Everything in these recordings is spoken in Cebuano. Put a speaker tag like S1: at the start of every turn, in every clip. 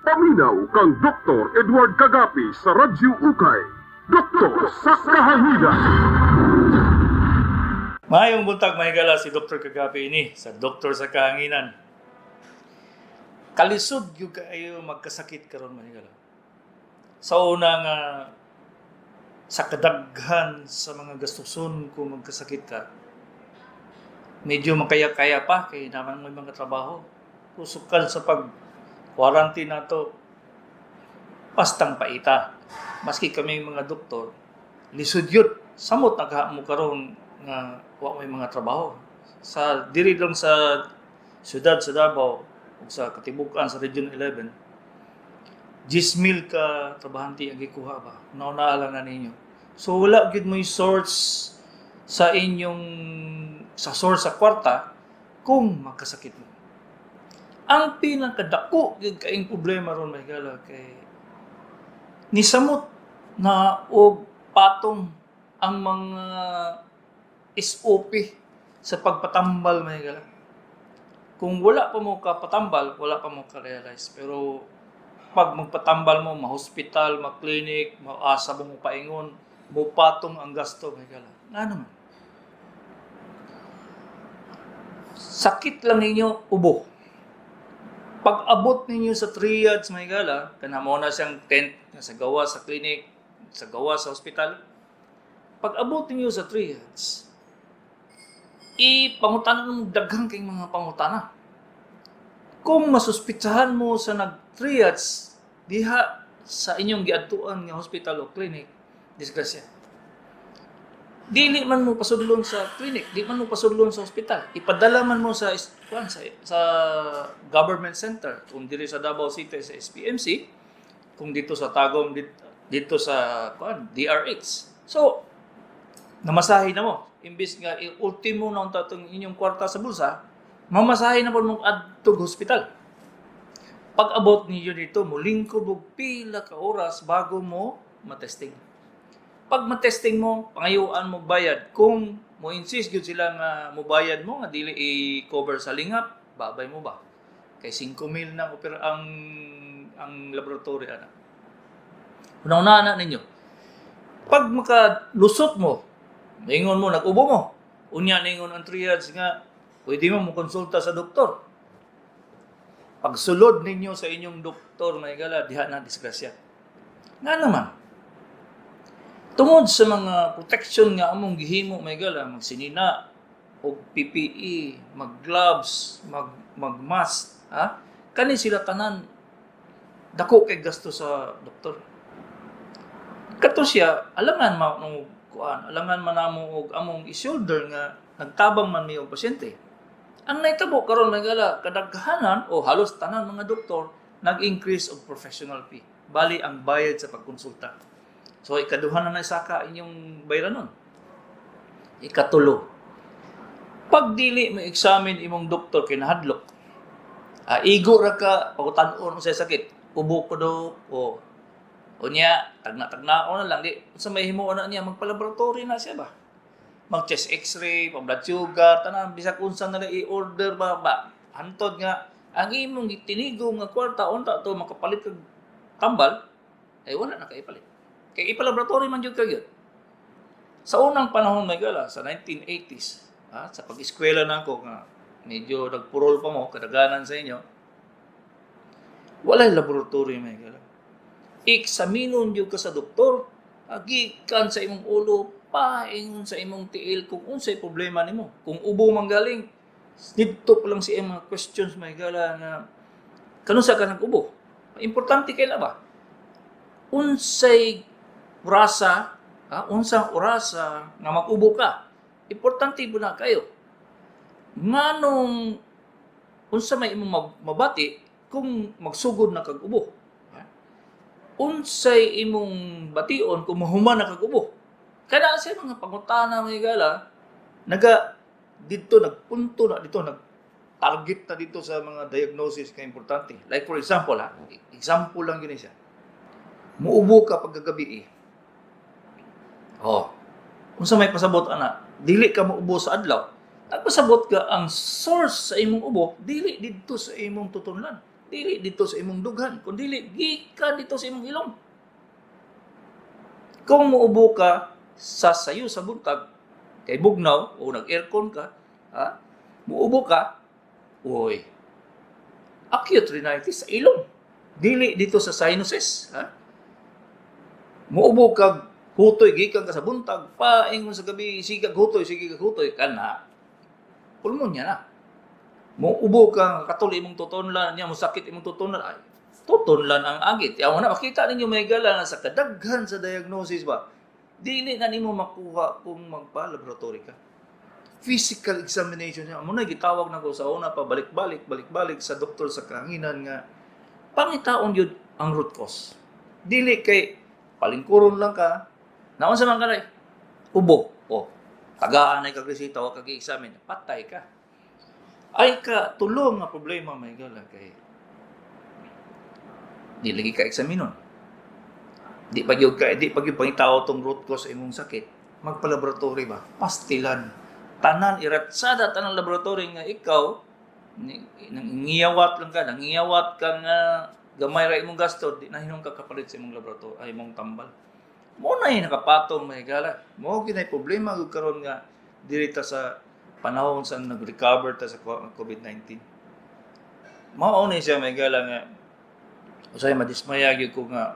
S1: Paminaw kang Dr. Edward Kagapi sa Radyo Ukay. Doktor sa Kahanginan.
S2: Maayong buntag, mahigala, si Dr. Kagapi ini sa Doktor sa Kahanginan. Kalisod gyud kaayo magkasakit karon, mahigala. Sa una nga sa kadaghan sa mga gastuson kung magkasakit ka, medyo makaya-kaya pa kay naman may mga trabaho. Usukan sa pag quarantine nato, pastang paita. Maski kami mga doktor, lisod yun. Samot nagha mo karon nga wa may mga trabaho. Sa diri lang sa siyudad sa Davao ug sa katibukan sa Region 11, 10,000 ka trabahante ang gikuha ba. Nauna lang na ninyo. So wala gyud mo'y source sa inyong sa source sa kwarta kung magkasakit mo. Ang pinakadako gyud kaing problema ron, mahigala, kay nisamot na og patong ang mga SOP sa pagpatambal, mahigala. Kung wala pa mo kapatambal, wala pa mo ka-realize. Pero pag magpatambal mo, ma-hospital, ma-clinic, maasa mo mo paingon, mo patong ang gasto, mahigala. Nga naman. Sakit lang ninyo, ubo. Pag abot ninyo sa triage, mahigala, kana mo na siyang tent nga sa gawa sa clinic, sa gawa sa hospital. Pag abot ninyo sa triage, ipangutana mo daghang kay mga pangutana. Kung masuspitsahan mo sa nag-triage diha sa inyong giadtuan nga hospital o clinic, disgrasya. Dili man mo pasudlon sa clinic, di man mo pasudlon sa hospital. Ipadala man mo sa kuan, sa government center, kung diri sa Davao City sa SPMC, kung dito sa Tagum dito sa kuan DRH. So namasahe na mo. Imbis nga ultimo na unta tong inyong kwarta sa bulsa, mamasahe na po mong adtog hospital. Pag abot ninyo dito, mulingkob og pila ka oras bago mo matesting. Pag matesting mo, pangayuan mo bayad. Kung mo insist gyud sila nga mobayad mo nga dili i-cover sa Lingap, babay mo ba? Kay 5,000 na opera ang laboratory ana. Una-una na ninyo. Pag makalusot mo, ningon mo nag-ubo mo. Unya ningon ang triage nga pwede mo mo konsulta sa doktor. Pagsulod ninyo sa inyong doktor, may gala, diha na disgrasya. Nga naman, tungod sa mga protection nga among gihimo, may gala, magsinina og PPE, mag-gloves, mag-mask, ha? Kani sila tanan dako kay gasto sa doktor. Kato siya, alangan ma no, kuan, alangan man namo og among i-shoulder nga nagtabang man mi og pasyente. Ang nahitabo karon, may gala, kadaghanan o halos tanan mga doktor nag-increase og professional fee. Bali ang bayad sa pagkonsulta. So ikaduha na na saka inyong bayranon. Ikatulo, pag dili mo examine imong doktor kay nahadlok. Ah, igo ra ka pagutan-on sa sakit. Ubo ko do o unya tagna-tagna na lang di sa may himuon na niya, magpa-laboratory na siya ba. Mag chest x-ray, pa blood sugar, tanan bisag unsa na lang i-order ba ba. Hantod nga ang imong gitinigo nga kwarta unta to makapalit kag tambal ay wala na kay ipalit. Kay ipa-laboratory man jud ka gyud. Sa unang panahon, may gala, sa 1980s, ha, sa pag-eskwela na ako nga medyo nagpurol pa mo kadaganan sa inyo, walay laboratory, may gala. Eksaminon jud ka sa doktor, gikan sa imong ulo paingon sa imong tiil kung unsay problema nimo. Kung ubo man galing, didto pa lang siya mga questions, may gala, nga kanunsa ka nag-ubo. Importante kay ba? Unsay orasa, ha? Unsang orasa nga mag-ubo ka. Importante po na kayo. Nganong unsa may imong mabati kung magsugod na kag ubo? Ha? Unsay imong bation kung mahuman na kag ubo? Kana siya mga pangutana, may gala, naga dito nagpunto na dito, nag target na dito sa mga diagnosis nga importante. Like for example ha, example lang gini siya. Muubo ka pagkagabi eh. Oh. Unsa may pasabot ana? Dili ka muubo sa adlaw. Nagpasabot ka ang source sa imong ubo dili didto sa imong tutunlan. Dili dito sa imong dughan, kun dili gikan dito sa imong ilong. Kung muubo ka sa sayo sa buntag, kay bugnaw o nag-aircon ka, ha? Muubo ka, uy, acute rhinitis sa ilong. Dili dito sa sinuses, ha? Muubo ka, hutoy gikan ka sa buntag, paingon sa gabi, sige hutoy, sige hutoy, kana pulmonya na. Muubo ka, katol imong tutunlan niya, musakit imong tutunlan, ay, tutunlan ang agit. Yaw na, makita ninyo may gala nga sa kadaghan sa diagnosis ba, dili na nimo makuha kung magpa-laboratory ka. Physical examination niya. Muna gitawag na ko sa una pa balik-balik, balik-balik sa doktor sa kahanginan nga pangitaon yun ang root cause. Dili kay palingkuron lang ka, naon sa man kanay, ubo, o, tagaan ay kag resita, wa kag i-examine, patay ka. Ay ka, tulong nga problema may gala kay di lagi ka eksaminon. Di pa gyud pangitao tong root cause sa imong sakit. Magpa-laboratory ba? Pastilan. Tanan iratsada tanan laboratory nga ikaw nangiyawat lang ka, nangiyawat ka nga gamay ra imong gasto, di na hinon ka kapalit sa imong laboratory, ay imong tambal. Mo na nakapatong may gala. Mo gyud problema gyud karon nga diri ta sa panahon sa nag-recover ta sa COVID-19. Mao ni siya may gala nga usahay madismaya gyud ko nga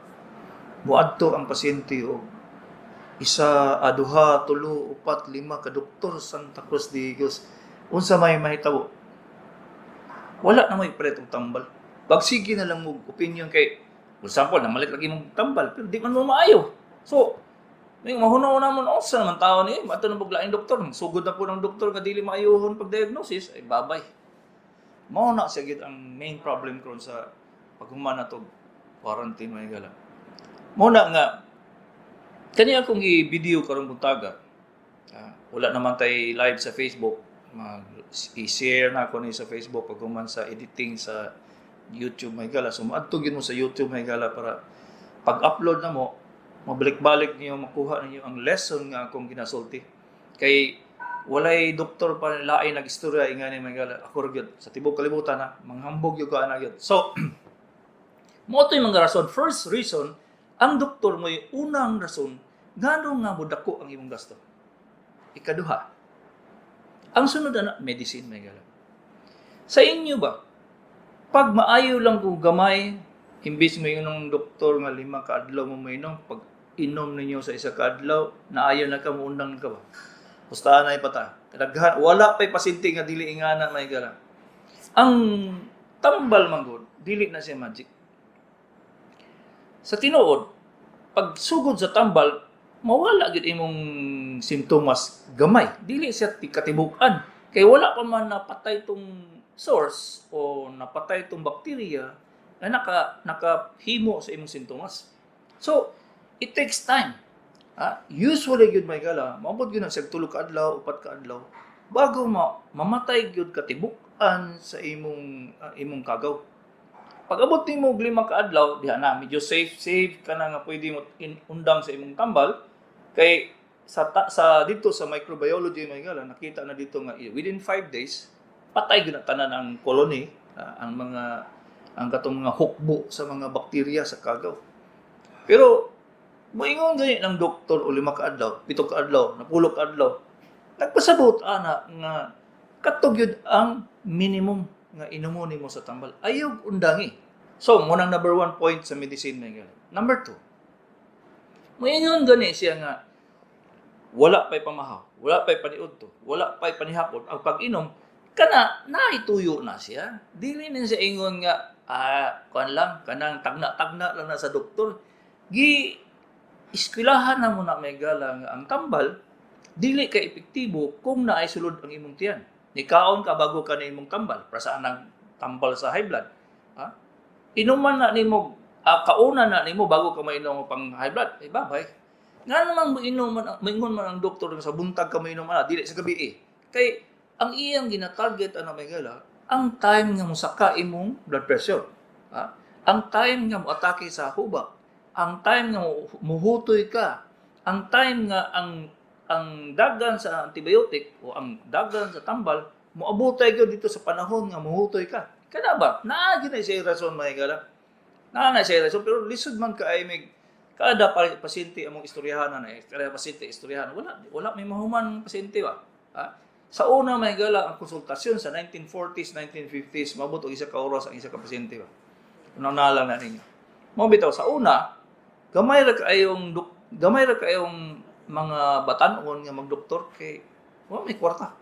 S2: muadto ang pasyente og isa, duha, tulo, upat, lima ka doktor Santa Cruz de Digos. Unsa may mahitabo? Wala na may palit og tambal. Pagsige na lang mo opinion kay, for example, namalit lagi mong tambal, pero di man mo maayo. So, may mahuna-una mo na unsa naman tao ni, mato na laing doktor, sugod na po ng doktor nga dili maayuhon pag diagnosis, ay babay. Mao na siya gyud ang main problem karon sa paghuman na to quarantine may gala. Mao na nga kani akong i-video karon buntaga. Wala naman tay live sa Facebook. Mag i-share na ako ni sa Facebook pag human sa editing sa YouTube may gala. So maadto gyud mo sa YouTube may gala para pag-upload na mo, mabalik-balik niyo makuha ninyo ang lesson nga akong ginasulti. Kay walay doktor pa lain nag-istorya ingani may gala. Ako ra gyud sa tibok kalibutan na manghambog gyud ka ana gyud. So mo to'y mga rason. First reason, ang doktor mo'y unang rason ngano nga modako ang imong gasto. Ikaduha, ang sunod na medicine may gala. Sa inyo ba, pag maayo lang kung gamay, imbis mo yung doktor nga 5 ka adlaw mo mainom, pag inom ninyo sa 1 ka adlaw, naayo na ka, muundang ka ba? Pustahan na ipata. Kadaghan, wala pa'y pasyente nga dili ingana may gala. Ang tambal man gud, dili na siya magic. Sa tinuod, pag sugod sa tambal, mawala gyud imong simptomas gamay. Dili siya katibukan. Kay wala pa man napatay tong source o napatay tong bakterya na nakahimo sa imong simptomas. So, it takes time. Ha? Usually gyud may gala, maabot gyud na siya 3 ka adlaw, 4 ka adlaw bago mamatay gyud katibukan sa imong kagaw. Pag abot nimo og 5 ka adlaw, diha na medyo safe safe ka na nga pwede mo undang sa imong tambal kay sa dito sa microbiology may gala nakita na dito nga within 5 days patay gyud na tanan ang colony, ang mga ang katong mga hukbo sa mga bakterya sa kagaw. Pero moingon gani ng doktor o 5 ka adlaw, 7 ka adlaw, 10 ka adlaw, nagpasabot ana nga katog gyud ang minimum nga inumo nimo sa tambal. Ayaw undangi. So, munang number 1 point sa medicine may gala. Number 2, moingon gani siya nga wala pa'y pamahaw, wala pa'y paniudto, wala pa'y panihapon, ang pag-inom, kana, naituyo na siya. Dili na siya ingon nga, kuan lang, kanang tagna-tagna lang na sa doktor. Gi, iskwilahan na mo na may gala nga ang tambal, dili ka epektibo kung naay sulod ang imong tiyan. Nikaon ka bago ka na imong tambal, para saan ang tambal sa high blood. Ha? Inuman na nimo, kauna na nimo bago ka mainom pang high blood, ay babay. Nga naman maingon man ang doktor nga sa buntag ka mainom ana, dili sa gabi eh. Kay ang iyang gina-target ana may gala, ang time nga mosaka imong blood pressure. Ha? Ang time nga moatake sa hubak, ang time nga muhutoy ka, ang time nga ang dagan sa antibiotic o ang dagan sa tambal moabotay gyud dito sa panahon nga muhutoy ka. Kana ba? Naa gyud na siya rason, mga higala. Naa na siya rason, pero lisod man ka ay may kada pasyente among istoryahan na eh. Kada pasyente istoryahan. Wala wala may mahuman pasyente ba? Ha? Sa una, mga higala, ang konsultasyon sa 1940s, 1950s, mabot og 1 ka oras ang isa ka pasyente ba? Una na lang na ninyo. Mao bitaw sa una, gamay ra kayong mga batan-on nga magdoktor kay wa may kwarta.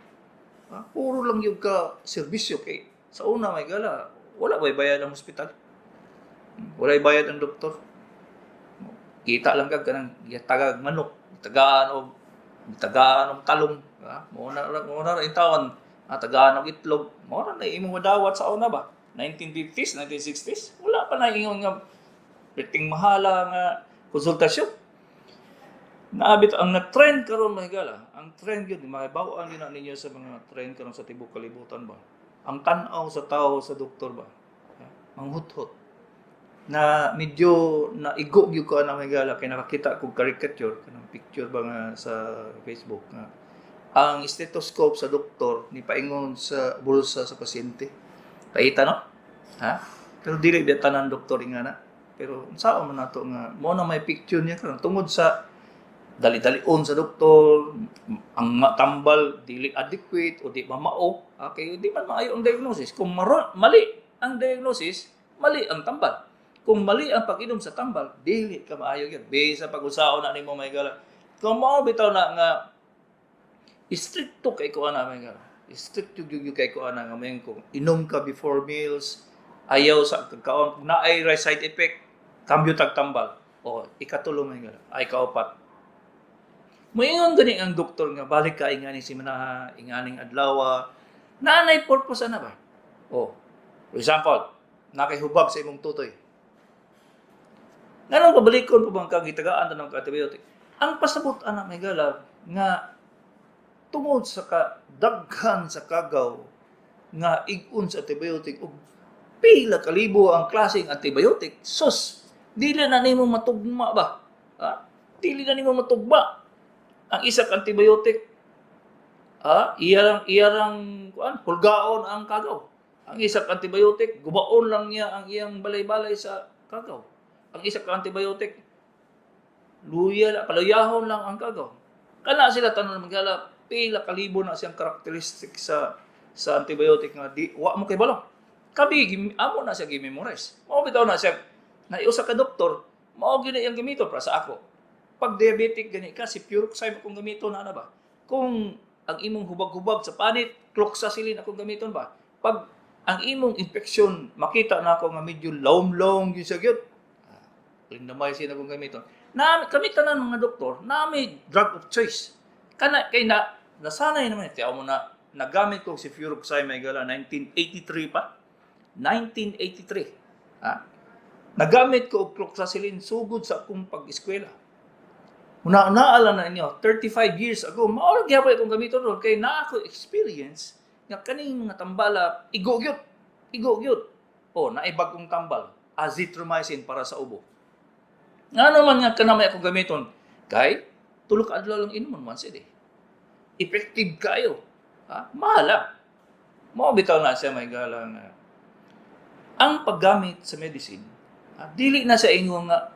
S2: Ha? Puro lang yung ka serbisyo kay sa una, may gala, wala bay bayad ang hospital. Walay bayad ang doktor. Kita lang kag kanang gitagag manok, gitagaan og talong, ha? Mao na intawon, ha, tagaan og itlog. Mao ra na imong madawat sa una ba? 1950s, 1960s, wala pa na ingon nga perting mahala nga konsultasyon. Naabit ang na-trend karon, mga higala, ang trend yun, mahibaw-an yun na ninyo sa mga trend karon sa tibok kalibutan ba? Ang tan-aw sa tao sa doktor ba? Ha? Manghuthot. Na medyo naigo gyud ko ana, mga higala, kay nakakita kog caricature kanang picture ba nga sa Facebook nga ang stethoscope sa doktor ni paingon sa bulsa sa pasyente. Paita no? Ha? Pero dili biya tanan doktor ingana. Pero unsaon man nato nga mo na may picture niya karon tungod sa dali-dalion sa doktor, ang matambal dili adequate o di mamao, okay, di man maayo ang diagnosis. Kung mali ang diagnosis, mali ang tambal. Kung mali ang pag-inom sa tambal, dili ka maayo gyud. Bisa pag-usaon na nimo, may gala. Kung mao bitaw na nga stricto kay ko ana, may gala. Stricto gyud kay ko ana nga may kung inom ka before meals, ayaw sa kagkaon, kung naay side effect, kambyo tag tambal. O ikatulo, may gala, ay kaupat. Moingon gani ang doktor nga balik ka ingani si manaha, inganing adlaw. Naanay purpose ana ba? Oh. For example, nakahubag sa imong tutoy. Nganong pabalikon pa bang kag gitagaan ta ng antibiotic? Ang pasabot ana, may gala, nga tungod sa kadaghan sa kagaw nga ig-on sa antibiotic ug pila kalibo ang klaseng antibiotic, sus, dili na nimo matugma ba? Ha? Dili na nimo matugma ang isa ka antibiotic, ah, iyarang kuan, hulgaon ang kagaw. Ang isa ka antibiotic, gubaon lang niya ang iyang balay-balay sa kagaw. Ang isa ka antibiotic, luya, paluyahon lang ang kagaw. Kana sila tanan magala, pila kalibo na siyang karakteristik sa antibiotic nga di wa mo kay balo. Kabi amo na siya gi-memorize. Mao bitaw na siya na usa ka doktor, mao gyud na iyang gamiton para sa ako. Pag diabetic gani ka, si Cefuroxime akong gamiton na ba? Kung ang imong hubag-hubag sa panit, cloxacillin akong gamiton ba? Pag ang imong infection makita na ako nga medyo lawom-lawom gyud siya gyud, ah, clindamycin akong gamiton. Na kami tanan mga doktor, na may drug of choice. Kana kay na nasanay naman tiyaw mo na nagamit ko si Cefuroxime, may gala, 1983 pa. 1983. Ha? Nagamit ko og cloxacillin sugod sa akong pag-eskwela. Una-una na ninyo, 35 years ago, mao ra gyapon akong gamiton ron kay naa ako experience nga kaning mga tambala igo gyud. Igo gyud. O naay bag-ong tambal, azithromycin para sa ubo. Ngano man nga kanamay akong gamiton? Kay 3 ka adlaw lang inomon, once a day. Effective kayo. Ha? Mahal lang. Mao bitaw na siya, may gala, nga ang paggamit sa medicine, ha, dili na sa ingon nga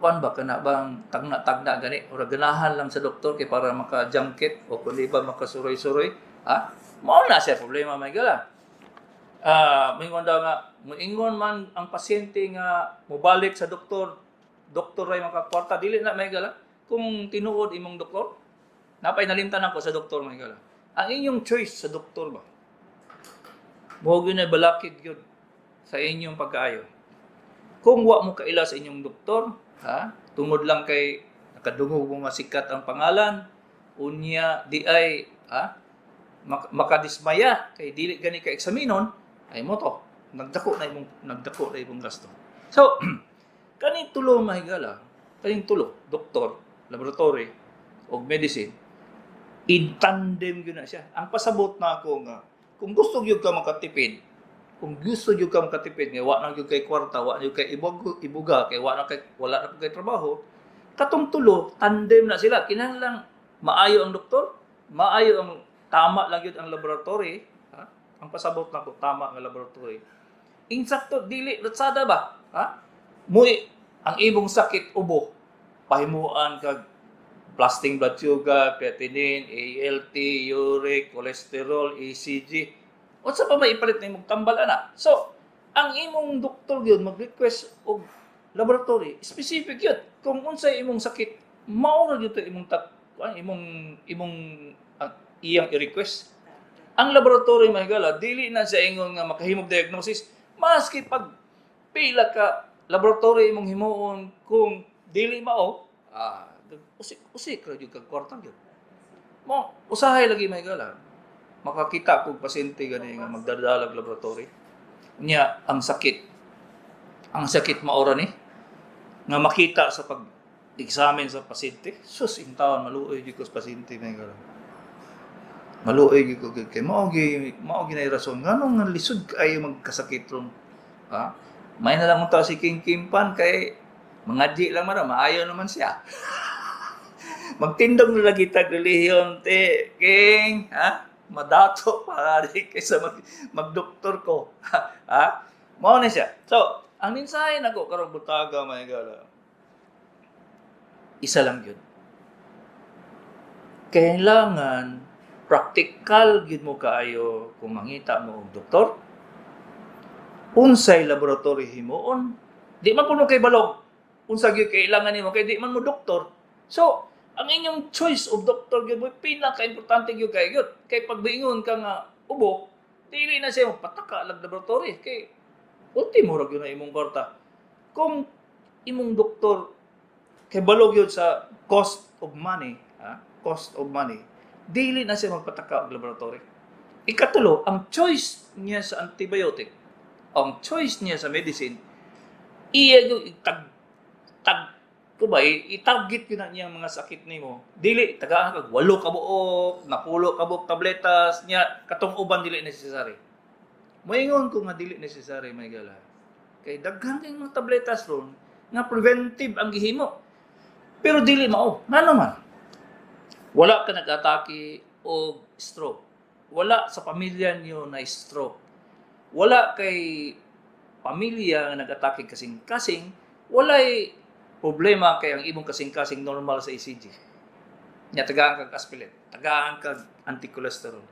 S2: kuan ba, kana bang tagna-tagna gani or ganahan lang sa doktor kay para maka-junket o kundi ba makasuroy-suroy, ha? Mao na siya problema, may gala. Ah, moingon daw nga moingon man ang pasyente nga mobalik sa doktor, doktor ray makakwarta. Dili na, may gala. Kung tinuod imong doktor, napay nalimtan ako sa doktor, may gala. Ang inyong choice sa doktor ba, mao gyud na balakid gyud sa inyong pagkaayo. Kung wa mo kaila sa inyong doktor, ha, tungod lang kay nakadungog mo nga sikat ang pangalan, unya di ay, ha, makadismaya kay dili gani ka eksaminon, ay mo to, nagdako na imong gasto. So, kaning tulo, mahigala, kaning tulo, doktor, laboratory, og medicine, in tandem gyud na siya. Ang pasabot na ako nga kung gusto gyud ka makatipid, kung gusto gyud ka makatipid nga wa na gyud kay kwarta, wa na gyud kay ibuga kay wa na kay wala na kay trabaho, katong tulo tandem na sila. Kinahanglan maayo ang doktor, maayo ang tama lang gyud ang laboratory, ha? Ang pasabot nako, tama nga laboratory. Insakto, dili ratsada ba? Ha? Muy ang imong sakit ubo, pahimuan kag fasting blood sugar, creatinine, ALT, uric, cholesterol, ECG. Unsa pa may ipalit na imong tambal ana? So, ang imong doktor gyud mag-request og laboratory, specific yun. Kung unsay imong sakit, mao ra gyud to imong tat, ang imong imong ang iyang i-request. Ang laboratory, mga higala, dili na siya ingon nga makahimog diagnosis maski pag pila ka laboratory imong himuon, kung dili mao, usik usik ra gyud kag kwarta gyud. Mo usahay lagi, mga higala, makakita kog pasyente gani nga magdadalag laboratory niya, ang sakit mao ra ni nga makita sa pag examine sa pasyente. Sus intawn, maluoy gyud ko sa pasyente, mga higala. Maluoy gyud ko gyud kay mao gi nay rason nganong nga lisod kaayo magkasakit ron, ha. May na lang unta si King Kimpan kay mga di lang man, maayo naman siya. Magtindog na lagi tag relihiyon te King, ha, madato pa rin kaysa magdoktor ko, ha. Mao na siya. So ang mensahe nako karong butaga, mga higala, isa lang yun: Kailangan practical gyud mo kaayo kung mangita mo og doktor, unsay laboratory himuon. Di man puno kay balog unsa gyud kailangan nimo kay di man mo doktor. So ang inyong choice of doctor gyud mo pinaka-importante gyud kay gyud kay pag moingon ka nga ubo, dili na siya pataka lag laboratory kay ultimo ra gyud na imong kwarta. Kung imong doktor kay balog gyud sa cost of money, ha, cost of money, dili na siya magpataka og laboratory. Ikatulo, ang choice niya sa antibiotic, ang choice niya sa medicine, iya yung itag tag ko ba, i-target yun na niya ang mga sakit nimo. Dili tagaan kag walo ka buok, napulo ka buok tabletas niya, katong uban dili necessary. Moingon ko nga dili necessary, may gala. Kay daghan kay mga tabletas ron nga preventive ang gihimo. Pero dili mao. Ngano man? Wala ka nag-atake og stroke. Wala sa pamilya niyo na stroke. Wala kay pamilya nga nag-atake kasing-kasing, walay problema kay ang imong kasing-kasing normal sa ECG. Nya tagaan kag aspirin, tagaan kag anti-cholesterol.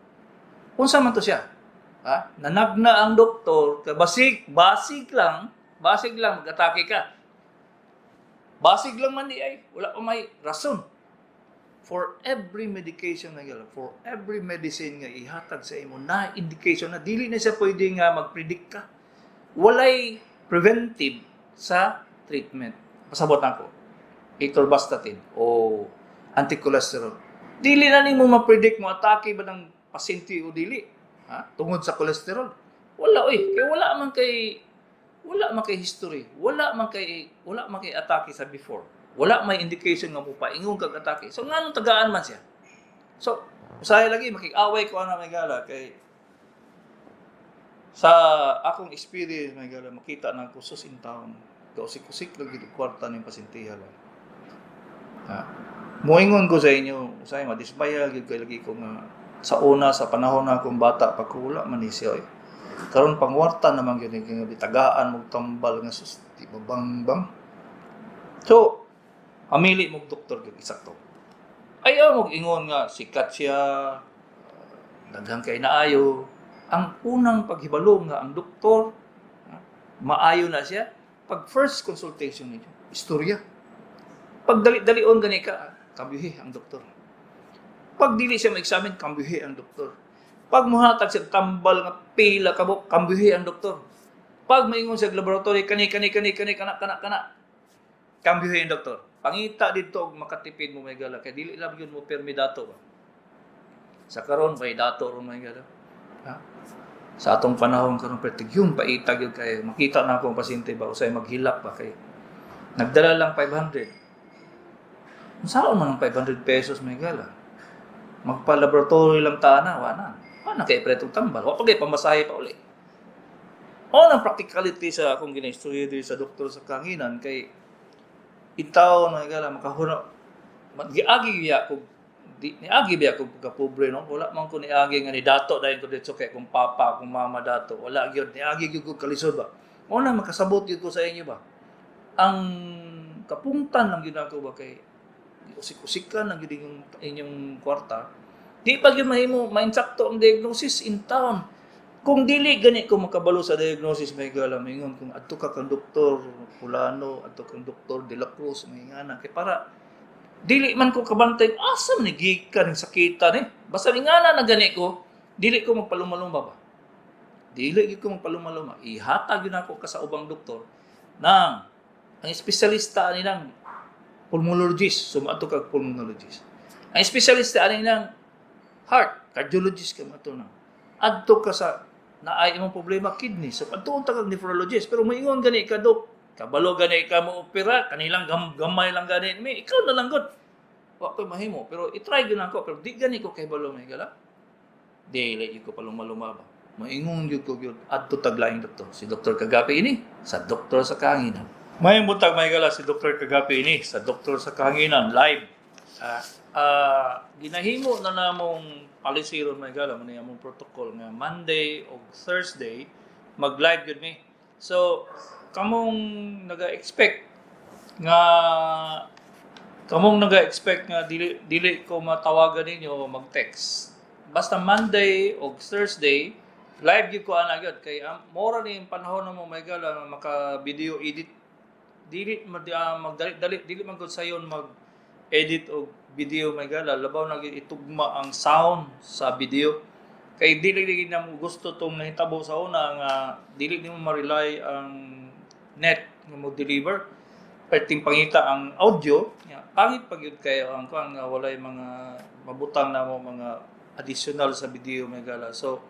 S2: Unsa man to siya? Ha? Nanagna ang doktor, ka basig, basig lang, basig lang mag-atake ka. Basig lang man di ay, wala pa may rason. For every medication na gala, for every medicine nga ihatag sa imo na indication na dili na siya pwede nga mag-predict ka. Walay preventive sa treatment. Pasabot nako. Atorvastatin o anti-cholesterol. Dili na nimo ma-predict mo atake ba ng pasyente o dili. Ha? Tungod sa cholesterol. Wala oy, kay wala man kay history, wala man kay atake sa before. Wala may indication nga mo paingon kag atake. So nganong tagaan man siya? So usahay lagi makig-away ko ana, may gala, kay sa akong experience, may gala, makita na ko, sus in town, gausik-usik lagi kwarta ning pasintiha ba. Ha. Moingon ko sa inyo, usahay madismaya gyud kay lagi ko nga sa una, sa panahon na akong bata pa ko, wala man ni siya eh. Karon pangwarta naman gyud nga bitagaan mo tambal nga sus di ba bang bang. So, pamili mo doktor gyud isakto. Ayaw mo ingon nga sikat siya, daghan kay naayo. Ang unang paghibalo nga ang doktor maayo na siya pag first consultation ninyo, istorya. Pag dali-dalion gani ka, kambyuhi ang doktor. Pag dili siya ma-examine, kambyuhi ang doktor. Pag muhatag siya tambal nga pila ka buok, kambyuhi ang doktor. Pag maingon siya laboratory, kani kani kani kani kana kana kana. Kambyuhi ang doktor. Pangita dito og makatipid mo, may gala, kay dili lang yun mo permi dato ba. Sa karon may dato ron, may gala. Ha? Sa atong panahon karon pertig yung paitag yun kay makita na akong pasyente ba usay maghilak ba kay nagdala lang 500. Unsaon man ang 500 pesos, may gala? Magpa-laboratory lang ta na, wa na. Wa na kay pretong tambal, wa pa kay pamasahe pa uli. O ang practicality sa akong ginaistorya diri sa doktor sa kahanginan kay itaw na gala makahuna giagi ya kog Di niagi biya ko pagkapobre, no? Wala man ko niagi nga ni dato dayon ko dito kay kung papa, kung mama dato. Wala gyud, niagi gyud ko kalisod ba. Mao na makasabot gyud ko sa inyo ba. Ang kapungtan lang gyud ako ba kay usik-usikan lang gyud inyong, inyong kwarta. Di pa gyud mahimo mainsakto ang diagnosis in town. Kung dili gani ko makabalo sa diagnosis, may gala mingon kung adto ka kang Doktor Fulano, adto kang Doktor De La Cruz, may ngana kay para dili man ko kabantay asa man ni gikan ning sakita ni. Basta ingana na gani ko, dili ko magpalumaluma ba. Dili gyud ko magpalumaluma. Ihatag gyud nako ka sa ubang doktor nang ang espesyalista ani nang pulmonologist, so maadto kag pulmonologist. Ang espesyalista ani nang heart, cardiologist ka maadto na. Adto ka sa naay imong problema kidney, so adto ta kag nephrologist. Pero moingon gani ka, "Dok, kabalo gani ka mo opera, kanilang gamay lang gani mi, ikaw na lang gud." Wa koy mahimo, pero i-try gyud nako, pero di gani ko kahibalo, may gala. Dili gyud ko palumaluma ba. Moingon gyud ko gyud adto taglaing doktor. Si Dr. Kagapi ini sa Doktor sa Kahanginan. Mayong buntag, may gala, si Dr. Kagapi ini sa Doktor sa Kahanginan live. Ginahimo na namong policy ron, may gala, mo among protocol nga Monday o Thursday mag-live gyud mi. So kamong naga-expect nga dili dili ko matawagan ninyo o mag-text. Basta Monday o Thursday live gyud ko ana gyud kay mora ni yung panahon na mo, may gala, nga maka video edit. Dili magdali dali, dili man gud sayon mag edit og video, may gala, labaw na gyud itugma ang sound sa video kay dili dili na mo gusto tong nahitabo sa una nga dili nimo ma-rely ang net nga mo deliver perting pangita ang audio. Ya, pangit pag yun kayo ang kuan nga walay mga mabutang na mo mga additional sa video, may gala. So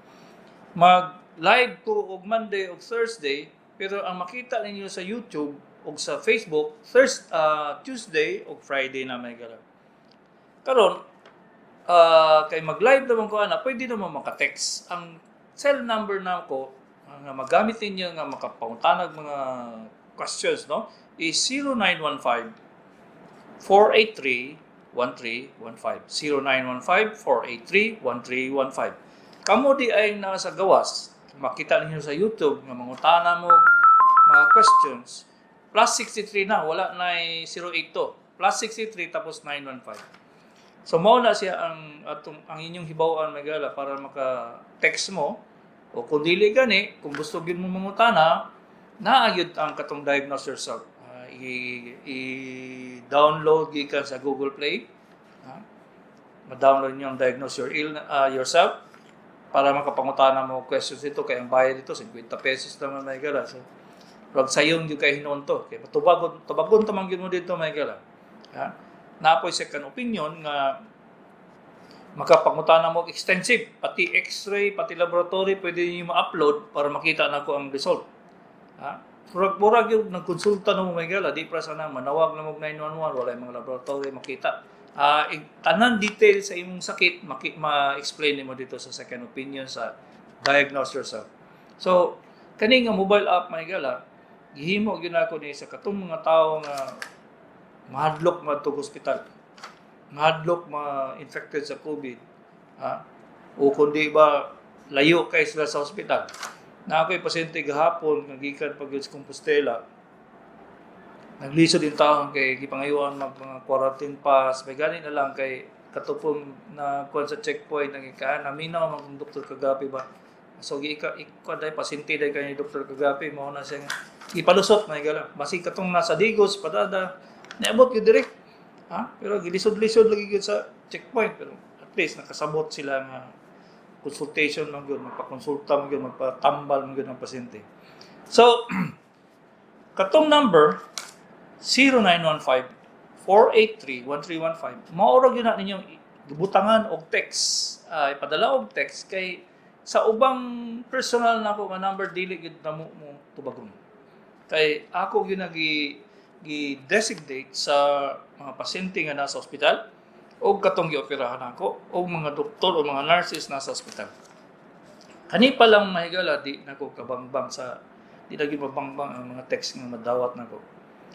S2: mag live ko og Monday og Thursday, pero ang makita ninyo sa YouTube og sa Facebook, Thursday, Tuesday og Friday na, may gala. Karon kay mag-live naman ko ana, pwede naman maka-text. Ang cell number na ko nga magamit ninyo nga makapangutanag mga questions, no, is 0915 483 1315, 0915 483 1315. Kamo di ay nasa gawas, makita ninyo sa YouTube nga mangutana mo mga questions, plus 63 na, wala na 082, plus 63 tapos 915. So mao na siya ang atong ang inyong hibaw-an, magala, para maka-text mo o kung dili gani, kung gusto gyud mo mangutana, naa gyud ang katong Diagnose Yourself. I-download gikan sa Google Play. Ma-download niyo ang Diagnose Yourself para makapangutana mo questions dito kay ang bayad dito 50 pesos naman, may gala. So rag sayon gyud kay hinuon to kay matubagon tubagon ta man gyud mo dito, may gala. Ha? Naa poy second opinion nga makapangutana mo extensive, pati x-ray, pati laboratory pwede niyo ma-upload para makita nako ang result. Ha, murag murag yung nagkonsulta na mo, may gala, di pra sana manawag na mo 911, wala yung mga laboratory makita. Tanan detail sa imong sakit ma-explain nimo dito sa second opinion sa Diagnose Yourself. So kani nga mobile app, may gala, gihimo gyud nako ni sa katong mga tawo nga mahadlok madtog ospital, mahadlok ma-infected sa COVID, ha, o kundi ba layo kay sila sa ospital. Na ako'y pasyente gahapon nga gikan pag sa Compostela, naglisod din taon kay gipangayuan mag mga quarantine pass, may gani na lang kay katupong na kuan sa checkpoint nang ikaan naminaw man kung Doktor Kagapi ba. So giika ikaw dai pasyente dai kay Doktor Kagapi, mao na siya nga gipalusot, may gala, basi katong nasa Digos padada niabot gyud direct, ha, pero gilisod-lisod lagi gyud sa checkpoint, pero at least nakasabot sila nga consultation man gyud, magpakonsulta man gyud, magpatambal man gyud ang pasyente. So katong number 0915 483 1315, mao ra gyud na ninyong gibutangan og text, ipadala og text kay sa ubang personal nako nga number dili gyud na mo, mo tubagon kay ako gyud nagi gi-designate sa mga pasyente nga nasa ospital o katong gioperahan ako o mga doktor o mga nurses nasa ospital. Kani pa lang, mahigala, di nako kabangbang sa di na gyud mabangbang ang mga text nga madawat nako.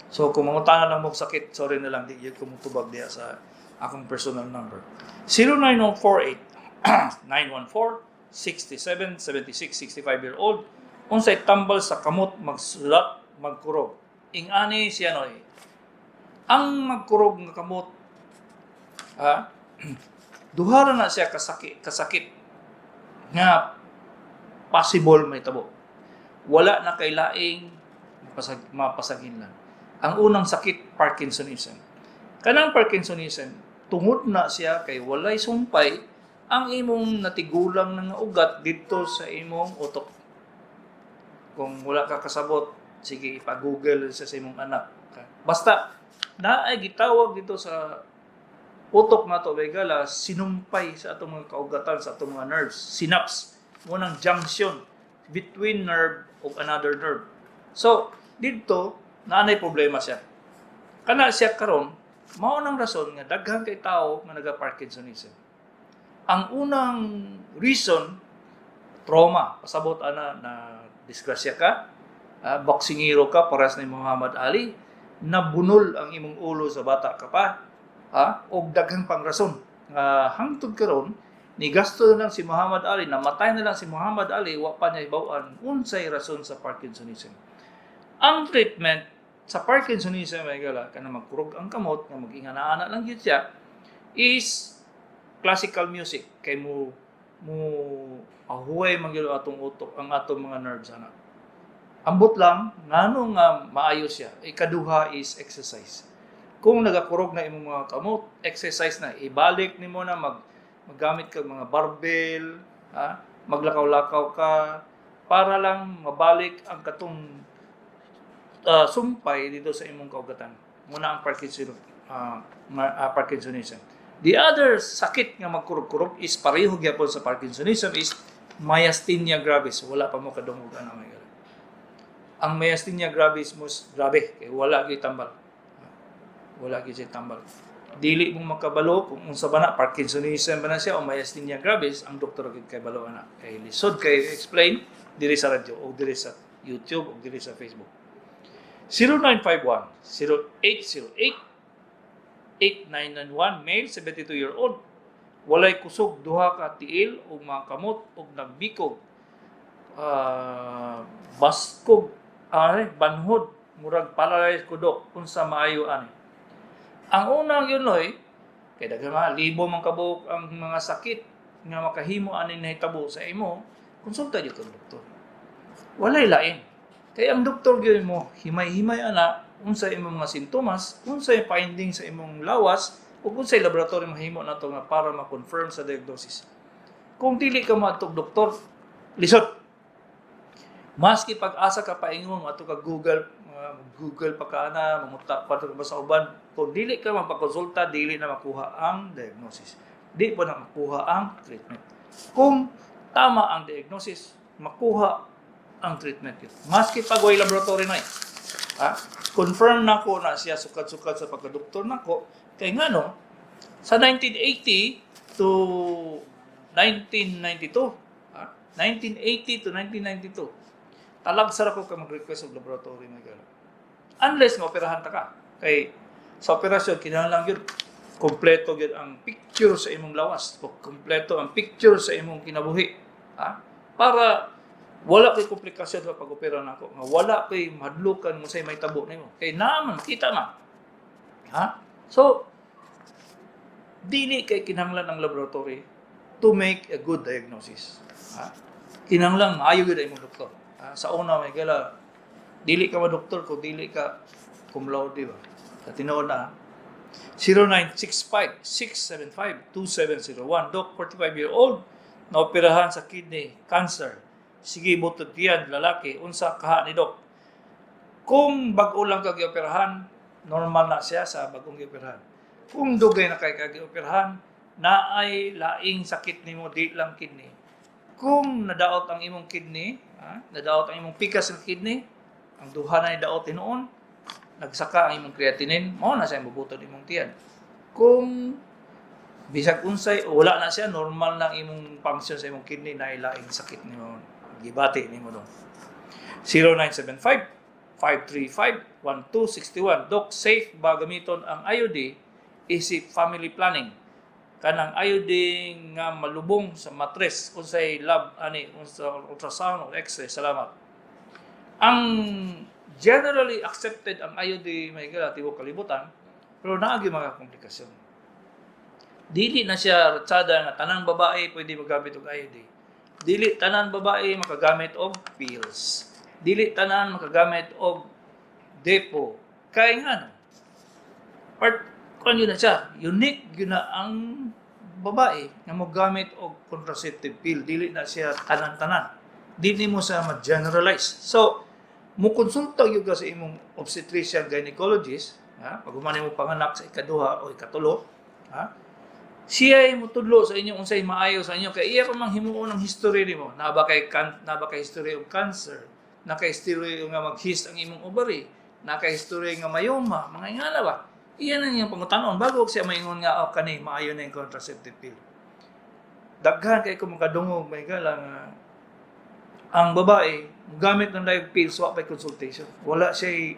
S2: So kung mangutana lang mo sakit, sorry na lang, di gyud ko motubag diha sa Akong personal number. 09048 914 67 76, 65 year old, unsay tambal sa kamot magsulat magkurog? Ingani siya noy, ang magkurog nga kamot, ha, duha ra na siya kasakit kasakit nga possible mahitabo. Wala na kay laing mapasagin lang. Ang unang sakit, Parkinsonism. Kanang Parkinsonism, tungod na siya kay walay sumpay ang imong natigulang na nga ugat didto sa imong utok. Kung wala ka kasabot, sige, ipa-Google sa imong anak. Basta naay gitawag dito sa utok nato gala, sinumpay sa atong mga kaugatan, sa atong mga nerves, synapse, mao nang junction between nerve ug another nerve. So, didto naanay problema siya. Kana siya karon, mao nang rason nga daghan kay tao nga naga-Parkinsonism. Ang unang reason, trauma. Pasabot ana na disgrasya ka, boksingero ka paras ni Muhammad Ali, nabunol ang imong ulo sa bata ka pa, og daghang pang rason. Hangtod karon ni gasto na lang si Muhammad Ali, namatay na lang si Muhammad Ali, wa pa niya hibaw-an unsay rason sa Parkinsonism. Ang treatment sa Parkinsonism ay gala kana magkurog ang kamot nga mag-ingana lang gyud siya is classical music kay mo ahuway man gyud atong utok, ang atong mga nerves ana. Ambot lang ngano nga maayo siya. Ikaduha is exercise. Kung nagakurog na imong mga kamot, exercise na. Ibalik nimo na maggamit kag mga barbell, ha? Maglakaw-lakaw ka para lang mabalik ang katong sumpay dito sa imong kaugatan. Muna ang Parkinsonism. The other sakit nga magkurog-kurog is pareho gyapon sa Parkinsonism is myasthenia gravis. Wala pa mo kadungog ana may. Ang myasthenia gravis mos grabe kay wala gyud tambal. Wala gyud siya tambal. Dili mo makabalo kung unsa ba na, Parkinsonism ba na siya o myasthenia gravis, ang doktor gyud kay balo ana. Kay lisod kay explain diri sa radyo o diri sa YouTube o diri sa Facebook. 0951 0808 8991, male, 72-year-old, walay kusog duha ka tiil ug mga kamot ug nagbikog, baskog ay banhod, murag paralyzed kudok. Unsa maayo ani? Ang unang yun noy, kay daghan mga libo man kabuok ang mga sakit nga makahimo aning nahitabo sa imo, konsulta gyud kag doktor. Walay lain. Kay ang doktor gyud mo himay-himay ana unsa imong mga sintomas, unsay finding sa imong lawas, ug unsay laboratory mahimo nato nga para ma-confirm sa diagnosis. Kung dili ka moadtog doktor, lisod. Maski pag-asa ka paingon, moadto ka Google, Google pa ka na, manguta pa ka ba sa uban, kung dili ka mapakonsulta, dili na makuha ang diagnosis. Di pa na makuha ang treatment. Kung tama ang diagnosis, makuha ang treatment. Maski pag way laboratory na eh. Ha? Confirm na ko na siya sukad-sukad sa pagkadoktor nako. Kay ngano, sa 1980 to 1992, ha? 1980 to 1992, talagsa ra ko ka mag-request og laboratory na gala. Unless nga operahan ta ka. Kay sa operasyon, kinahanglan gyud kompleto gyud ang picture sa imong lawas, o kompleto ang picture sa imong kinabuhi. Ha? Para wala kay komplikasyon sa pag-opera nako, nga wala kay mahadlukan mo say mahitabo nimo. Kay naa man, kita man. Ha? So, dili kay kinahanglan ang laboratory to make a good diagnosis. Ha? Kinahanglan maayo gyud ang imong doktor. Ha? Sa una may gala, dili ka ma-doktor kung dili ka cum laude ba. Sa tinuod na. 0965-675-2701. Doc, 45-year-old, naoperahan sa kidney cancer. Sige, butod yan, lalaki. Unsa kaha ni Doc? Kung bag-o lang ka gioperahan, normal na siya sa bagong gioperahan. Kung dugay na kay ka gioperahan, naay laing sakit nimo, di lang kidney. Kung nadaot ang imong kidney, ha, nadaot ang imong pikas ng kidney, ang duha na daot hinuon, nagsaka ang imong creatinine, mao na siya mabutod imong tiyan. Kung bisag unsay wala na siya, normal na ang imong function sa imong kidney, na laing sakit nimo gibati nimo dong. 0975 535 1261. Doc, safe ba gamiton ang IUD Isip family planning, kanang IUD nga malubong sa matres, unsay lab ani, unsa ultrasound o X-ray? Salamat. Ang generally accepted ang IUD, may gala, tibuok kalibutan, pero naa gyud mga komplikasyon. Dili na siya ratsada nga tanang babae pwede magamit og IUD. Dili tanan babae makagamit og pills. Dili tanan makagamit og depo. Kay ngano? Part kuan gyud na siya, unique gyud na ang babae nga mogamit og contraceptive pill. Dili na siya tanan-tanan. Dili mo sa ma-generalize. So, mo konsulta gyud ka sa imong obstetrician gynecologist, ha? Pag human mo panganak sa ikaduha o ikatulo, ha? Siya ay mutudlo sa inyo unsay maayo sa inyo kay iya pa mang himuon ang history nimo. Naa ba kay history of cancer, naa kay history nga mag-cyst ang imong ovary, naa kay history nga myoma, mga ingana ba? Iya na niyang pangutanon bago siya maingon nga, "Oh, kani maayo na yung contraceptive pill." Daghan kay ko makadungog, may gala, nga ang babae gamit ng live pills, wa pay consultation. Wala siya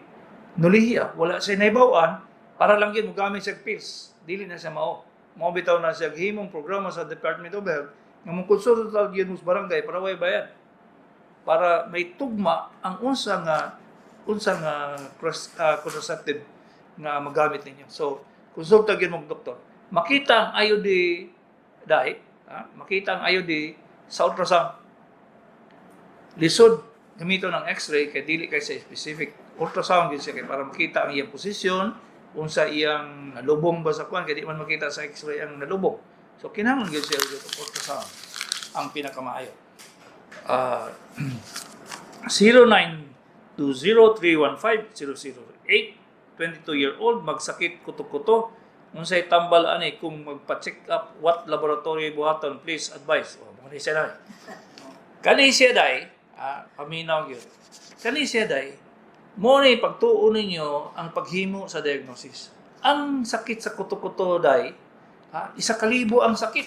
S2: nulihiya, wala siya naibaw-an, para lang gyud mogamit siya pills. Dili na siya mao. Mao bitaw na siya himong programa sa Department of Health nga mo konsulta gyud mo sa barangay para way bayad. Para may tugma ang unsa nga contraceptive nga magamit ninyo. So, konsulta gyud mo og doktor. Makita ang IUD dai, ha? Makita ang IUD sa ultrasound. Lisod gamiton ang X-ray kay dili kay sa specific. Ultrasound gyud siya kay para makita ang iyang posisyon, unsa iyang nalubong ba sa kuan, kay di man makita sa X-ray ang nalubong. So kinahanglan gyud siya og ultrasound ang pinakamaayo. 0920315008, 22-year-old, magsakit kuto-kuto, unsay tambal ani? Kung magpa-check up, what laboratory buhaton? Please advise. Oh, mo ni siya dai, kani siya dai, ah, paminaw gyud kani siya dai. Mo ni pagtuon ninyo ang paghimo sa diagnosis. Ang sakit sa kuto-kuto dai, ha, 1,000 ang sakit.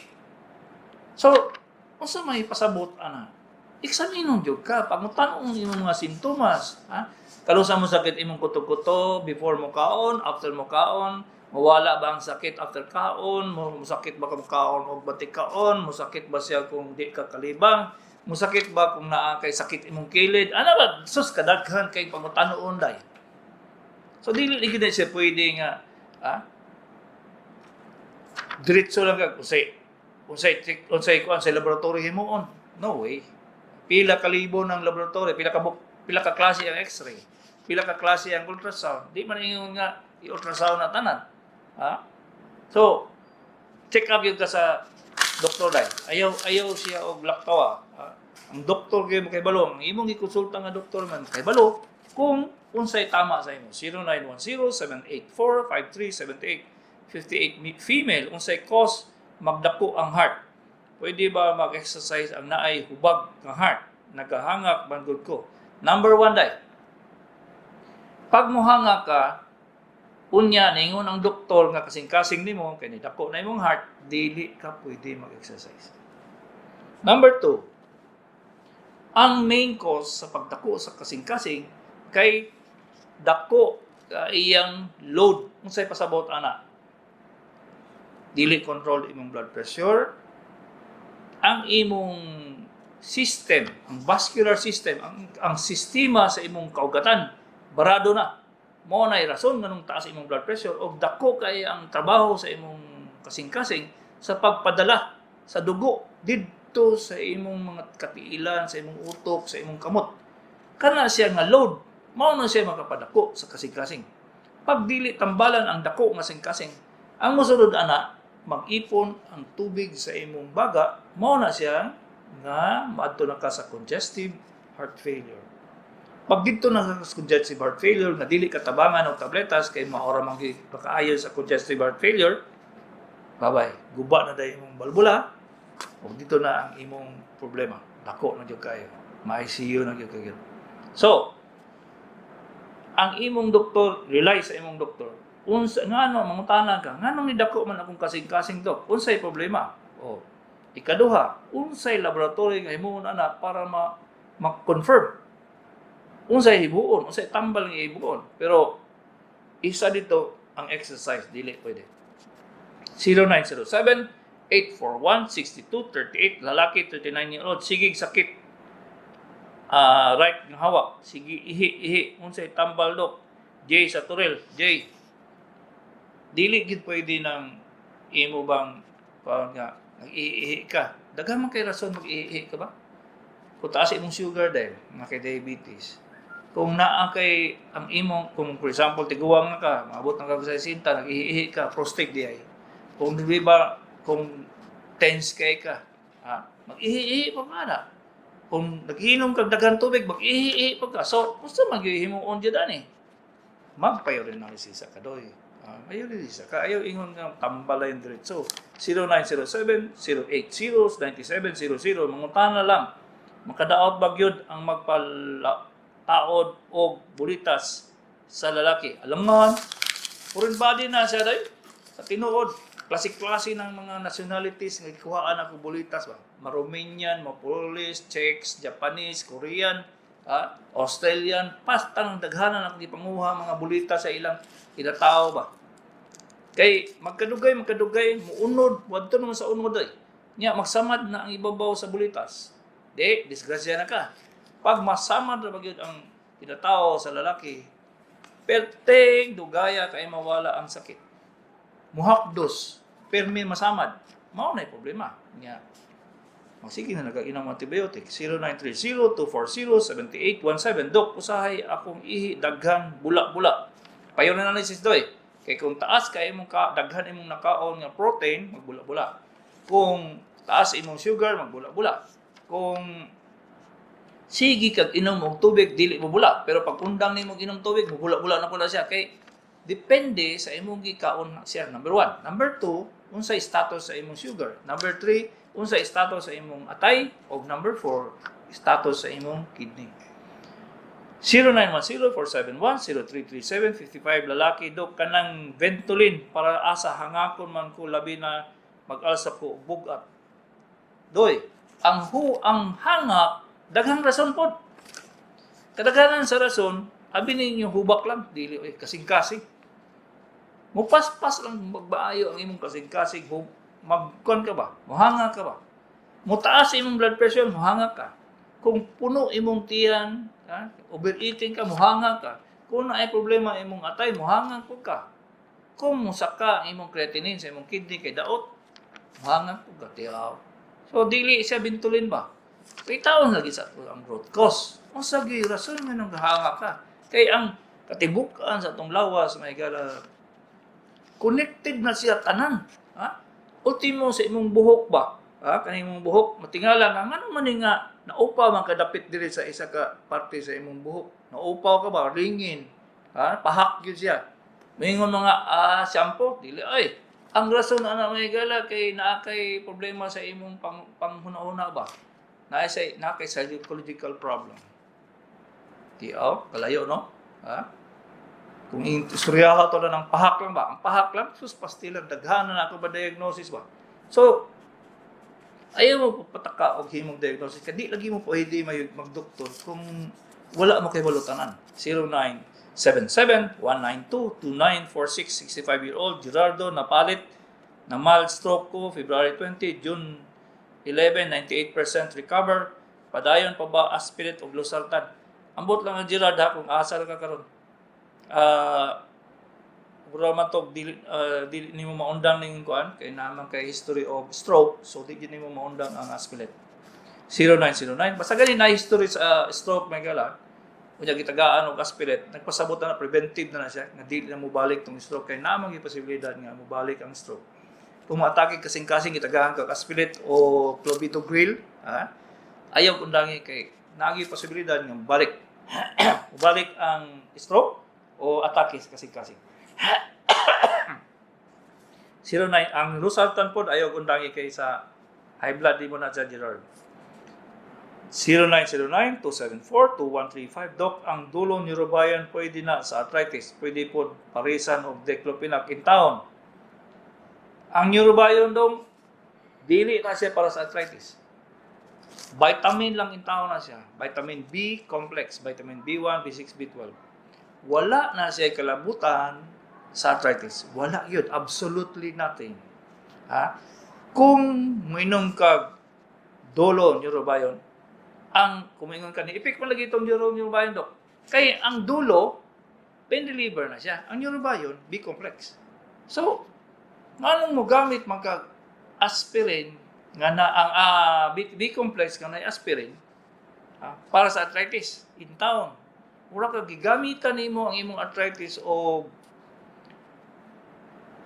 S2: So unsa may pasabot ana? Eksaminon gyud ka, pangutan-on imong mga sintomas, ha? Kanus-a mo sakit imong kuto-kuto? Before mo kaon, after mo kaon? Mawala ba ang sakit after kaon? Mo sakit ba kung kaon og batik kaon? Mo sakit ba siya kung di ka kalibang? Mo sakit ba kung naa kay sakit imong kilid? Ana ba, sus, kadaghan kay pangutanon day. So dili lagi na siya pwede nga, ha, diretso lang ka unsay kuan sa laboratory himuon. No way. Pila ka libo ng laboratory, pila ka klase ang X-ray, pila ka klase ang ultrasound. Di man ingon nga i-ultrasound na tanan, ha? So check up gyud ka sa doktor dai. Ayaw ayaw siya og laktawa, ha? Ang doktor gyud makibalo, ang imong gikonsulta nga doktor man kabalo kung unsay tama sa imo. 0910-784-5378, 58, female, unsay cause magdako ang heart? Pwede ba mag-exercise ang naay hubag nga heart? Nagahangak man gud ko. Number one dai. Pag mohanga ka, unya ningon ang doktor nga kasing-kasing nimo kay nidako na imong heart, dili ka pwede mag-exercise. Number two, ang main cause sa pagdako sa kasing-kasing kay dako iyang load. Unsay pasabot ana? Dili control imong blood pressure, ang imong system, ang vascular system, ang sistema sa imong kaugatan, barado na. Mao na rason nganong taas imong blood pressure og dako kay ang trabaho sa imong kasing-kasing sa pagpadala sa dugo didto sa imong mga katiilan, sa imong utok, sa imong kamot. Kana siya nga load, mao na siya makapadako sa kasing-kasing. Pag dili tambalan ang dako nga kasing-kasing, ang mosunod ana, mag-ipon ang tubig sa imong baga, mao na siya nga maadto na ka sa congestive heart failure. Pag didto na ka sa congestive heart failure nga dili ka tabangan og tabletas kay maora man gyud makaayo sa congestive heart failure, bye-bye. Guba na dayon imong balbula ug didto na ang imong problema. Dako na gyud kayo. Ma-ICU na gyud kayo. So, ang imong doktor, rely sa imong doktor. Unsa ngano, mangutana ka, nganong nidako man akong kasing-kasing, dok? Unsay problema? O ikaduha, unsay laboratory nga himuon ana para ma ma-confirm? Unsay himuon, unsay tambal nga himuon? Pero isa didto ang exercise, dili pwede. 0907 841 6238, lalaki, 39-year-old, sige sakit right ng hawak, sige ihi ihi, unsay tambal, dok? Jay sa Turel. Jay, dili gid pwede ng imo bang kuan nga nag-iihi ka. Daghan man kay rason mag-iihi ka ba? Kung taas imong sugar dahil mga kay diabetes, kung naa kay ang imong, kung for example tiguang na ka, maabot na ka sa 60, nag-iihi ka, prostate di ay. Kung di ba, kung tense kay ka, ha, mag-ihi-ihi pa ka na. Kung nag-inom kag daghan tubig, mag-ihi-ihi pa ka. So gusto mag-ihimuon jud ani, magpa-urinalysis ka doy. Ah, urinalysis ka. Ayaw ingon nga tambalay diretso. 0907 080 9700. Mangutana lang. Makadaot ba gyud ang magpalataod og bulitas sa lalaki? Alam nga, foreign body na siya day. Sa tinuod, klase-klase ng mga nationalities nga gikuhaan ako bulitas ba. Ma-Romanian, ma-Polish, Czechs, Japanese, Korean, Australian, pastang daghanan ang gipanguha mga bulitas sa ilang tao ba. Kay magkadugay magkadugay muunod, wadto naman sa unod ay. Nya magsamad na ang ibabaw sa bulitas. Di, disgrasya na ka. Pag masamad na ba gyud ang kinatao sa lalaki, perteng dugaya kay mawala ang sakit. Muhakdos, permi masamad. Mao na problema. Nya magsige na nagainom antibiotic. 0930-240-7817. Dok, usahay akong ihi daghan bula-bula. Pa urinalysis doy. Kay kung taas kay imong ka daghan imong nakaon nga protein, magbula-bula. Kung taas imong sugar, magbula-bula. Kung sige kag inom og tubig, dili mo bula. Pero pag undang nimo inom tubig, mubula-bula na pula siya. Kay depende sa imong gikaon na siya. Number one. Number two, unsay status sa imong sugar. Number three, unsay status sa imong atay. O number four, status sa imong kidney. 0910-471-0337, 55, lalaki, dok, kanang Ventolin para asa hangakon man ko, labi na mag-alsa ko og bugat? Doy, ang hangak, daghang rason pod. Kadaghanan sa rason, abi ninyo hubak lang, dili oy, kasing-kasing. Mupaspas lang magbaayo ang imong kasing-kasing, magkuan ka ba? Muhanga ka ba? Mutaas imong blood pressure, muhanga ka. Kung puno imong tiyan, ha, overeating ka, muhanga ka. Kung naay problema imong atay, muhanga ko ka. Kung musaka ang imong creatinine sa imong kidney kay daot, muhanga ko ka tiyaw. So dili siya Ventolin ba? Kay taon lagi sa ato ang root cause. Unsa gyud rason nga nang gahanga ka? Kay ang katibukan sa atong lawas, may gala, connected na siya tanan. Ha? Ultimo sa imong buhok ba? Ha? Kaning imong buhok, matingala nga ngano man ni nga naupaw man kadapit diri sa isa ka parte sa imong buhok. Naupaw ka ba? Ringin. Ha? Pahak gyud siya. Moingon mga shampoo, dili ay. Ang rason ana, may gala, kay naa kay problema sa imong panghuna-huna ba? Naa kay psychological problem. Tiaw, kalayo no? Ha? Kung istoryaha to lang ng pahak lang ba? Ang pahak lang, sus pastilan, daghan na ako ba diagnosis ba? So, ayaw mo pataka og himong diagnosis. Kay di lagi mo pwede may magdoktor kung wala mo kay balutanan. 0977-192-2946, 65-year-old Gerardo Napalit, na mild stroke ko February 20, June 11, 98% recover. Padayon pa ba aspirin o losartan? Ambot lang ang Gerard ha, kung asa ra ka karon. Mura man to dili nimo maundang ning kuan kay naman kay history of stroke, so di gyud nimo maundang ang aspirin. 0909, basta gani na history sa stroke, may gala, unya gitagaan og aspirin, nagpasabot na, preventive na na siya nga dili na mobalik tong stroke, kay naman gyud posibilidad nga mobalik ang stroke. Kung maatake kasing-kasing, gitagaan kag aspirin o clopidogrel, ha, ayaw undangi kay naagi posibilidad nga balik balik ang stroke o atake sa kasing-kasing. 09, ang losartan pod ayaw undangi kay sa high blood di mo na dyan, Gerard. 0909-274-2135. Doc, ang dulong Neurobion pwede na sa arthritis? Pwede po parisan og diclofenac in town? Ang Neurobion dong, dili na siya para sa arthritis. Vitamin lang in town na siya. Vitamin B complex, vitamin B1, B6, B12. Wala na siya kalabutan sa arthritis. Wala yun. Absolutely nothing. Ha? Kung moinom ka Dolo Neurobion, ang kumingon ka ni ipik man lagi itong Neurobion, dok. Kay ang dulo, pain reliever na siya. Ang Neurobion, B complex. So, nganong mo gamit man ka aspirin nga na ang B complex nga na aspirin para sa arthritis in town? Mura ka gigamitan nimo ang imong arthritis o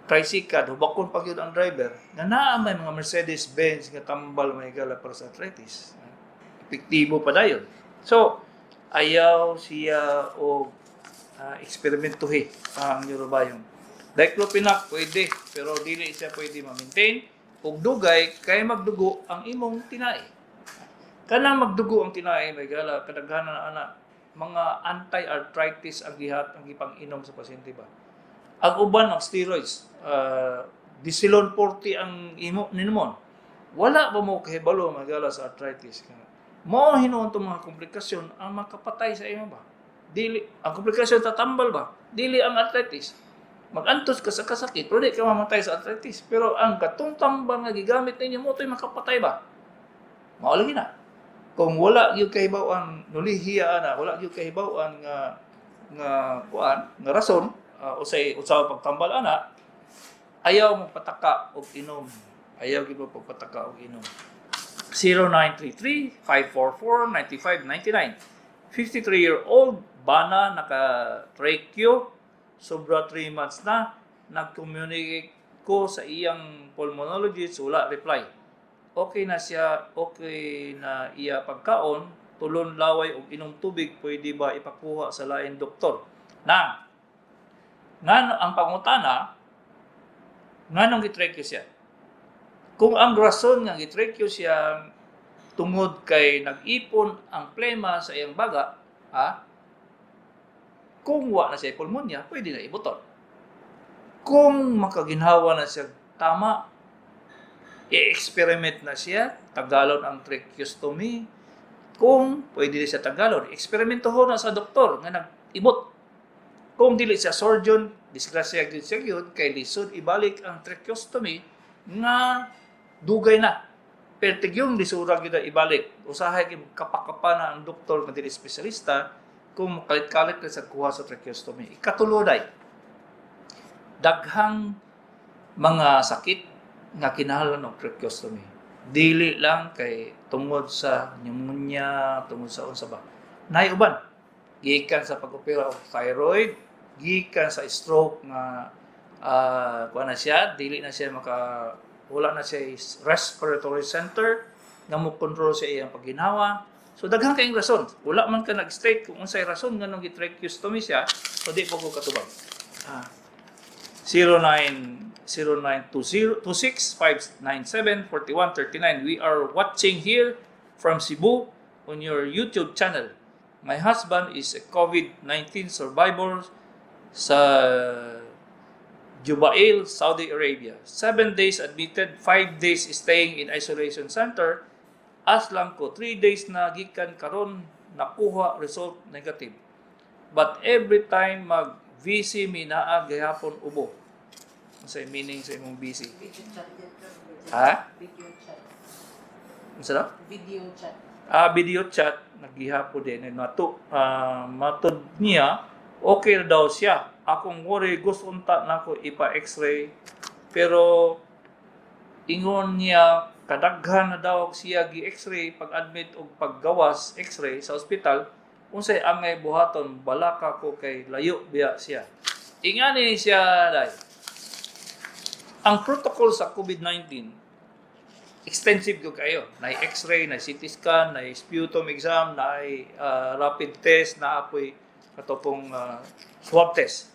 S2: tricycle, hubakon pa gyud ang driver nga naa may mga Mercedes Benz nga tambal, may gala, para sa arthritis. Epektibo pa dayon. So, ayaw siya og eksperimentuhi ang Neurobiome. Diclofenac pwede, pero dili siya pwede ma-maintain og dugay kay magdugo ang imong tinai. Kanang magdugo ang tinai, may gala, kadaghanan na ana mga anti-arthritis ang gihat ang gipang-inom sa pasyente ba. Ang uban ang steroids, Desilon 40 ang imo ninumon. Wala ba mo kahibalo, magala, sa arthritis? Mao hinuon tong mga komplikasyon ang makapatay sa imo ba? Dili ang komplikasyon tatambal ba? Dili ang arthritis. Magantos ka sa kasakit pero di ka mamatay sa arthritis. Pero ang katong tambal nga gigamit ninyo mo to'y makapatay ba? Mao lagi na. Kung wala gyud kahibaw-an, nulihiya ana, wala gyud kahibaw-an nga kuan, nga rason, usay usaw pagtambal ana, ayaw mo pataka og inom. Ayaw gyud mo pagpataka og inom. 0933-544-9599. 53-year-old bana, naka tracheo sobra 3 months na. Nag-communicate ko sa iyang pulmonologist, wala reply. Okay na siya, okay na iya pagkaon, tulon laway og inom tubig. Pwede ba ipakuha sa lain doktor? Na ngano ang pangutana, nganong gitracheo siya? Kung ang rason nga gitracheo siya tungod kay nag-ipon ang plema sa iyang baga, ha? Kung wa na siya pulmonya, pwede na ibuton. Kung makaginhawa na siya tama, i-experiment na siya, tagalon ang tracheostomy. Kung pwede na siya tagalon, eksperimentohon na sa doktor nga nag-ibot. Kung dili siya surgeon, disgrasya gyud siya gyud kay lisod ibalik ang tracheostomy nga dugay na. Pero tigyong lisura gyud na ibalik. Usahay gyud kapakapa na ang doktor nga dili espesyalista kung kalit-kalit na sa kuha sa tracheostomy. Ikatulo day, daghang mga sakit nga kinahanglan og tracheostomy. Dili lang kay tungod sa pneumonia, tungod sa unsa ba. Nay uban, gikan sa pag-opera og thyroid, gikan sa stroke nga kuha na siya, dili na siya maka wala na siya respiratory center nga mo control sa iyang pagginhawa. So daghan kayong rason. Wala man ka nag-state kung unsay rason nganong gi-tracheostomy siya, so di po ko katubag. 09 0920 26597 4139. We are watching here from Cebu on your YouTube channel. My husband is a COVID-19 survivor sa Jubail, Saudi Arabia. 7 days admitted, 5 days staying in isolation center. As lang ko, 3 days na gikan karon nakuha result negative. But every time mag VC mi, naa gihapon ubo. Unsay meaning sa imong VC?
S3: Video chat.
S2: Ha?
S3: Video chat.
S2: Unsa daw?
S3: Video chat.
S2: Ah, video chat naghihapon din nato. Matod niya okay na daw siya. Akong worry, gusto unta nako ipa x-ray pero ingon niya kadaghan na daw siya gi x-ray pag-admit og paggawas x-ray sa ospital. Unsay angay buhaton? Balaka ko kay layo biya siya. Ingani siya day, ang protocol sa COVID-19 extensive ko kayo. Na x-ray, na CT scan, na sputum exam, na rapid test, na apoy katopong swab test.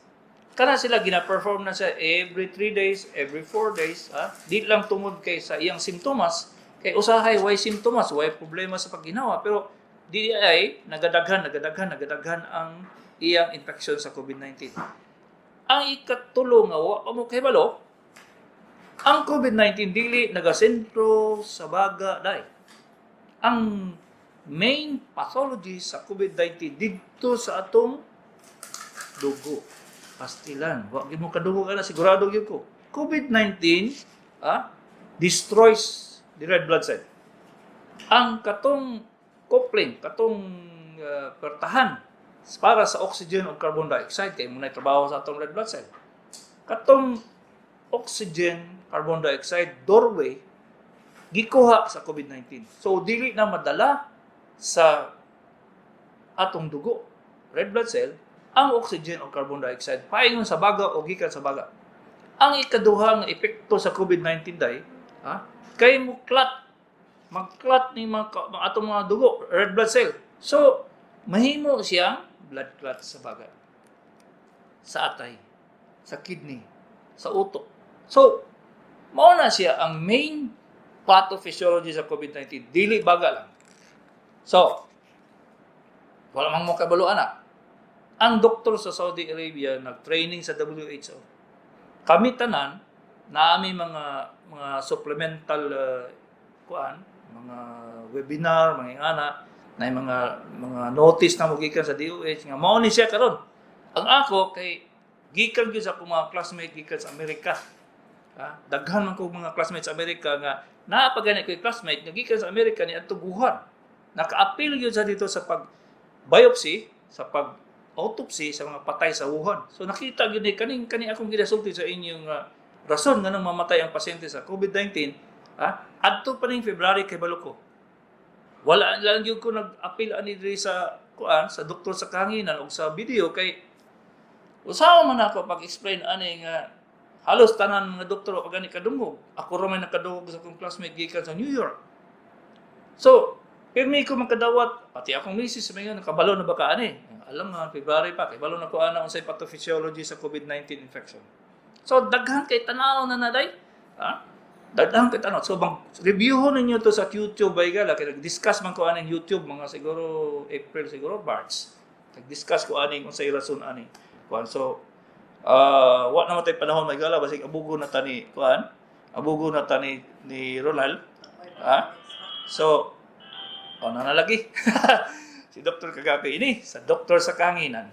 S2: Kana sila gina-perform na siya every 3 days, every 4 days, ha? Di lang tungod kay sa iyang simptomas, kay usahay way simptomas, way problema sa pagginawa, pero di ay nagadaghan, nagadaghan, nagadaghan ang iyang infection sa COVID-19. Ang ikatulo nga wa pa mo kahibalo, ang COVID-19 dili nagasentro sa baga day. Ang main pathology sa COVID-19 didto sa atong dugo. Pastilan, wa gyud mo kadugo ka na, sigurado gyud ko. COVID-19 destroys the red blood cell. Ang katong coupling, katong pertahan para sa oxygen o carbon dioxide kay mao trabaho sa atong red blood cell. Katong oxygen, carbon dioxide doorway gikuha sa COVID-19. So dili na madala sa atong dugo, red blood cell, ang oxygen o carbon dioxide paingon sa baga o gikan sa baga. Ang ikaduha nga epekto sa COVID-19 day, kay mo clot, mag-clot ni mga atong mga dugo, red blood cell. So, mahimo siyang blood clot sa baga, sa atay, sa kidney, sa utok. So, mao na siya ang main pathophysiology sa COVID-19. Dili baga lang. So, wala mang mo kabalo ana. Ang doktor sa Saudi Arabia nag-training sa WHO. Kami tanan naami mga supplemental kuan, mga webinar, mga ingana, na mga notice na mo gikan sa DOH nga mao ni siya karon. Ang ako kay gikan gyud sa akong mga classmate gikan sa Amerika. Daghan man kog mga classmates sa Amerika nga naa pa gani ko'y classmate nga gikan sa Amerika ni adtong Wuhan. Naka-apil gyud sa dito sa pag biopsy, sa pag autopsy sa mga patay sa Wuhan. So nakita gyud ni kaning kani akong ginasulti sa inyong rason nganong mamatay ang pasyente sa COVID-19, adto pa ning February kay balo ko. Wala lang gyud ko nag-apil ani diri sa kuan, sa Doktor sa Kahanginan og sa video kay usaha man ako pag-explain ani nga halos tanan mga doktor wa gani kadungog. Ako ra may nakadungog sa akong classmate gikan sa New York. So, pirmi ko makadawat, pati akong misis may nga nakabalo na ba ka ani? Alam nga, February pa, kay balo na ko ana unsay pathophysiology sa COVID-19 infection. So, daghan kay tanaw na naday. Ha? Daghan kay tanaw. So, bang, review ninyo to sa YouTube bay gala kay nag-discuss man ko aning YouTube mga siguro April, siguro March. Nag-discuss ko aning unsay rason ani. Kuan, so wa na matay panahon, may gala, basig abugo na tani kuan. Abugo na tani ni Ronald. Ha? So, ano na lagi? Si Dr. Kagapi ini sa Doktor sa Kahanginan.